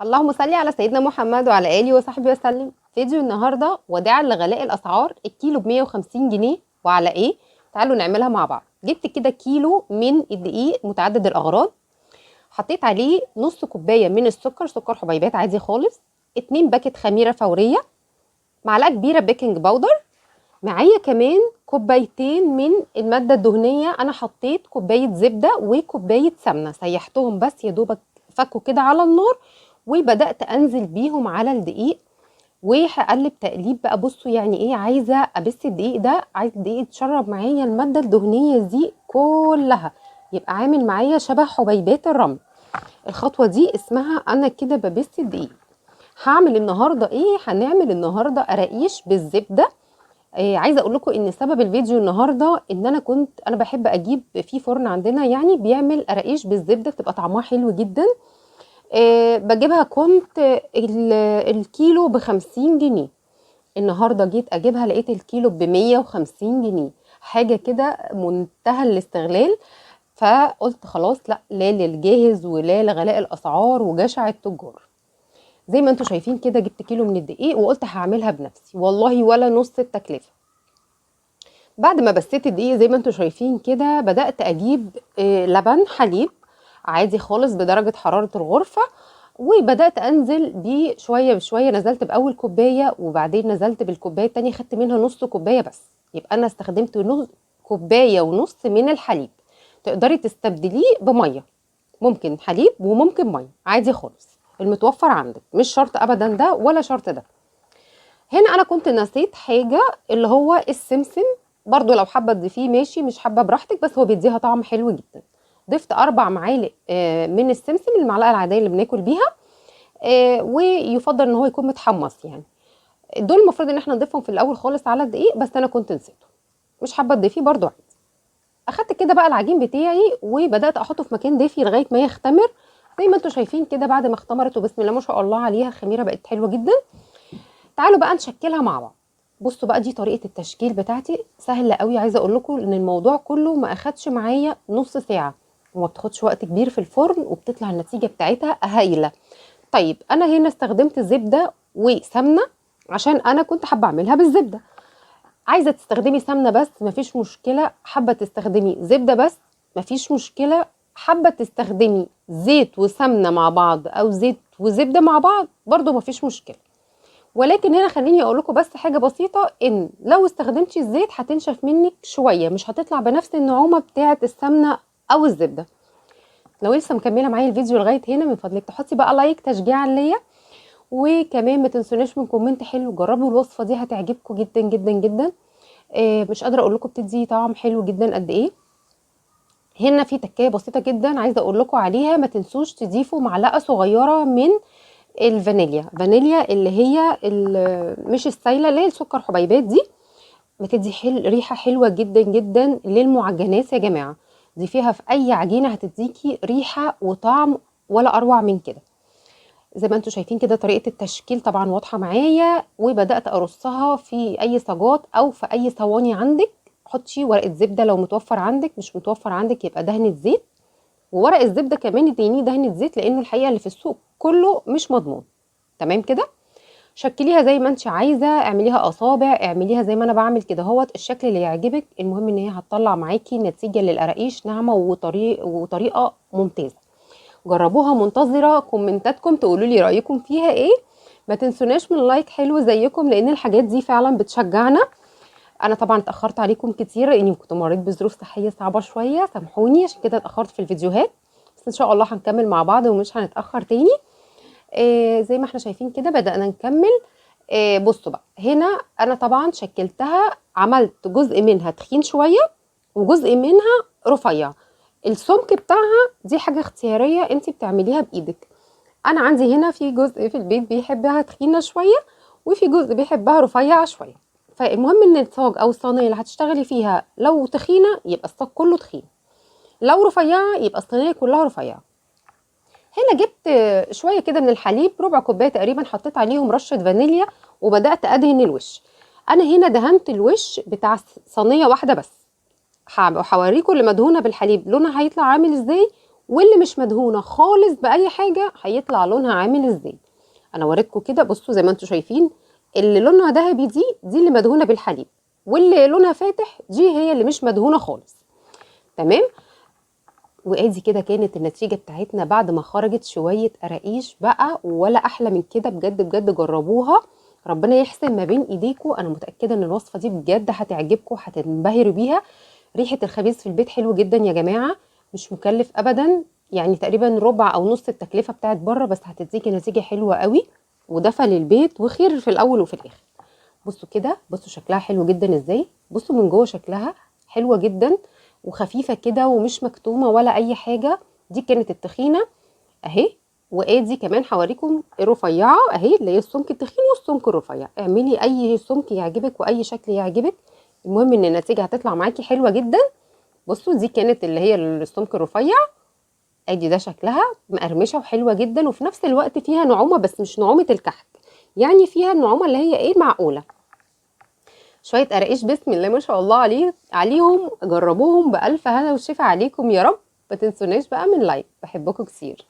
اللهم صل على سيدنا محمد وعلى آله وصحبه وسلم. فيديو النهارده وداعا لغلاء الأسعار، الكيلو ب 150 جنيه وعلى إيه؟ تعالوا نعملها مع بعض. جبت كده كيلو من الدقيق متعدد الأغراض، حطيت عليه نص كوباية من السكر، سكر حبيبات عادي خالص، 2 باكت خميرة فورية، معلقة كبيرة baking powder، معايا كمان كوبايتين من المادة الدهنية. أنا حطيت كوباية زبدة وكوباية سمنة، سيحتهم بس يا دوبك فكوا كده على النار، وبدأت أنزل بيهم على الدقيق وهقلب تقليب بقى. بصوا يعني ايه، عايزة أبس الدقيق ده، عايز الدقيق يتشرب معايا المادة الدهنية دي كلها، يبقى عامل معايا شبه حبيبات الرمل. الخطوة دي اسمها أنا كده ببس الدقيق. هعمل النهاردة ايه؟ هنعمل النهاردة قراقيش بالزبدة. عايزه اقول لكم ان سبب الفيديو النهارده ان انا كنت بحب اجيب في فرن عندنا يعني بيعمل قراقيش بالزبده، بتبقى طعمها حلو جدا. بجيبها كنت الكيلو ب50 جنيه، النهارده جيت اجيبها لقيت الكيلو ب150 جنيه، حاجة كده منتهى الاستغلال. فقلت خلاص لا للجاهز ولا لغلاء الاسعار وجشع التجار. زي ما انتم شايفين كده جبت كيلو من الدقيق وقلت هعملها بنفسي، والله ولا نص التكلفة. بعد ما بسيت الدقيق زي ما انتم شايفين كده بدأت اجيب لبن حليب عادي خالص بدرجة حرارة الغرفة، وبدأت انزل بيه شوية بشوية. نزلت بأول كوباية وبعدين نزلت بالكوباية التانية، خدت منها نص كوباية بس، يبقى انا استخدمت نص كوباية ونص من الحليب. تقدري تستبدليه بمية، ممكن حليب وممكن مية عادي خالص، المتوفر عندك، مش شرط ابدا ده ولا شرط ده. هنا انا كنت نسيت حاجة اللي هو السمسم، برضو لو حابة تضيفيه ماشي، مش حابة براحتك، بس هو بيديها طعم حلو جدا. ضفت 4 معالق من السمسم، المعلقة العادية اللي بناكل بيها، ويفضل ان هو يكون متحمص. يعني دول المفروض ان احنا نضيفهم في الاول خالص على الدقيق، بس انا كنت نسيته، مش حابة تضيفيه برضو عادي. اخدت كده بقى العجين بتاعي وبدات احطه في مكان دافي لغاية ما يختمر. زي ما انتم شايفين كده بعد ما اختمرت وبسم الله ما شاء الله عليها، الخميره بقت حلوة جدا. تعالوا بقى نشكلها مع بعض. بصوا بقى دي طريقه التشكيل بتاعتي، سهلة قوي. عايزه اقول لكم ان الموضوع كله ما اخدش معايا نص ساعة، وما بتاخدش وقت كبير في الفرن، وبتطلع النتيجة بتاعتها هايلة. طيب انا هنا استخدمت زبدة وسمنه عشان انا كنت حابة اعملها بالزبده. عايزه تستخدمي سمنه بس مفيش مشكلة، حابة تستخدمي زبدة بس مفيش مشكلة، حابة تستخدمي زيت وسمنه مع بعض او زيت وزبده مع بعض برضو مفيش مشكلة. ولكن هنا خليني اقول لكم بس حاجة بسيطة، ان لو استخدمتي الزيت هتنشف منك شوية، مش هتطلع بنفس النعومه بتاعه السمنة او الزبدة. لو لسه مكملة معايا الفيديو لغاية هنا، من فضلك تحطي بقى like تشجيعا ليا، وكمان ما تنسوناش من comment حلو. جربوا الوصفة دي هتعجبكم جدا جدا جدا. مش قادرة اقول لكم بتدي طعم حلو جدا قد ايه. هنا في تكايه بسيطة جدا عايزه اقول لكم عليها، ما تنسوش تضيفوا معلقه صغيرة من الفانيليا، فانيليا اللي هي مش السايله، اللي هي السكر حبيبات دي، بتدي ريحه حلوة جدا جدا للمعجنات يا جماعة. ضيفيها في اي عجينه هتديكي ريحه وطعم ولا اروع من كده. زي ما انتم شايفين كده طريقه التشكيل طبعا واضحة معايا، وبدات ارصها في اي صاجات او في اي صواني عندك. حطي ورقة زبدة لو متوفر عندك، مش متوفر عندك يبقى دهنه زيت، وورق الزبدة كمان ادينيه دهنه زيت، لانه الحقيقة اللي في السوق كله مش مضمون. تمام كده، شكليها زي ما انت عايزه، اعمليها اصابع، اعمليها زي ما انا بعمل كده اهوت، الشكل اللي يعجبك. المهم ان هي هتطلع معاكي نتيجة للقراقيش ناعمة وطريقه ممتازة. جربوها، منتظره كومنتاتكم تقولوا لي رايكم فيها ايه. ما تنسوناش من like حلو زيكم، لان الحاجات دي فعلا بتشجعنا. انا طبعا اتاخرت عليكم كتير لاني كنت مريت بظروف صحية صعبة شوية، سامحوني عشان كده اتاخرت في الفيديوهات، بس ان شاء الله هنكمل مع بعض ومش هنتاخر تاني. زي ما احنا شايفين كده بدأنا نكمل. بصوا بقى هنا انا طبعا شكلتها، عملت جزء منها تخين شوية وجزء منها رفيع. السمك بتاعها دي حاجة اختيارية انت بتعمليها بايدك. انا عندي هنا في جزء في البيت بيحبها تخينة شوية، وفي جزء بيحبها رفيعة شوية. فالمهم ان الصاج او الصينية اللي هتشتغلي فيها لو تخينة يبقى الصاج كله تخين، لو رفيعة يبقى الصينية كلها رفيعة. هنا جبت شوية كده من الحليب، ربع كوباية تقريبا، حطيت عليهم رشه فانيليا وبدات ادهن الوش. انا هنا دهنت الوش بتاع صينية واحدة بس، هوريكم اللي مدهونه بالحليب لونها هيطلع عامل ازاي، واللي مش مدهونه خالص باي حاجة هيطلع لونها عامل ازاي. انا وريتكم كده، بصوا زي ما انتم شايفين اللي لونها ذهبي دي اللي مدهونه بالحليب، واللي لونها فاتح دي هي اللي مش مدهونه خالص. تمام. وادي كده كانت النتيجة بتاعتنا بعد ما خرجت شوية قراقيش بقى، ولا احلى من كده بجد بجد. جربوها، ربنا يحسن ما بين ايديكم. انا متاكدة ان الوصفة دي بجد هتعجبكم، هتنبهروا بيها. ريحه الخبيز في البيت حلو جدا يا جماعة، مش مكلف ابدا، يعني تقريبا ربع او نص التكلفة بتاعت بره، بس هتديكي نتيجة حلوة قوي ودفى للبيت وخير في الاول وفي الاخر. بصوا كده، بصوا شكلها حلو جدا ازاي، بصوا من جوه شكلها حلوة جدا وخفيفة كده ومش مكتومة ولا اي حاجة. دي كانت التخينه اهي، وادي كمان هوريكم الرفيعة اهي اللي هي السمك التخين والسمك الرفيع. اعملي اي سمك يعجبك واي شكل يعجبك، المهم ان النتيجة هتطلع معاكي حلوة جدا. بصوا دي كانت اللي هي السمك الرفيع، ادي ده شكلها مقرمشه وحلوه جدا، وفي نفس الوقت فيها نعومة بس مش نعومة الكحك، يعني فيها النعومه اللي هي ايه معقولة. شوية قراقيش بسم الله ما شاء الله عليهم، جربوهم بالف هنا وشفا عليكم يا رب. ما تنسوناش بقى من like، بحبكم كتير.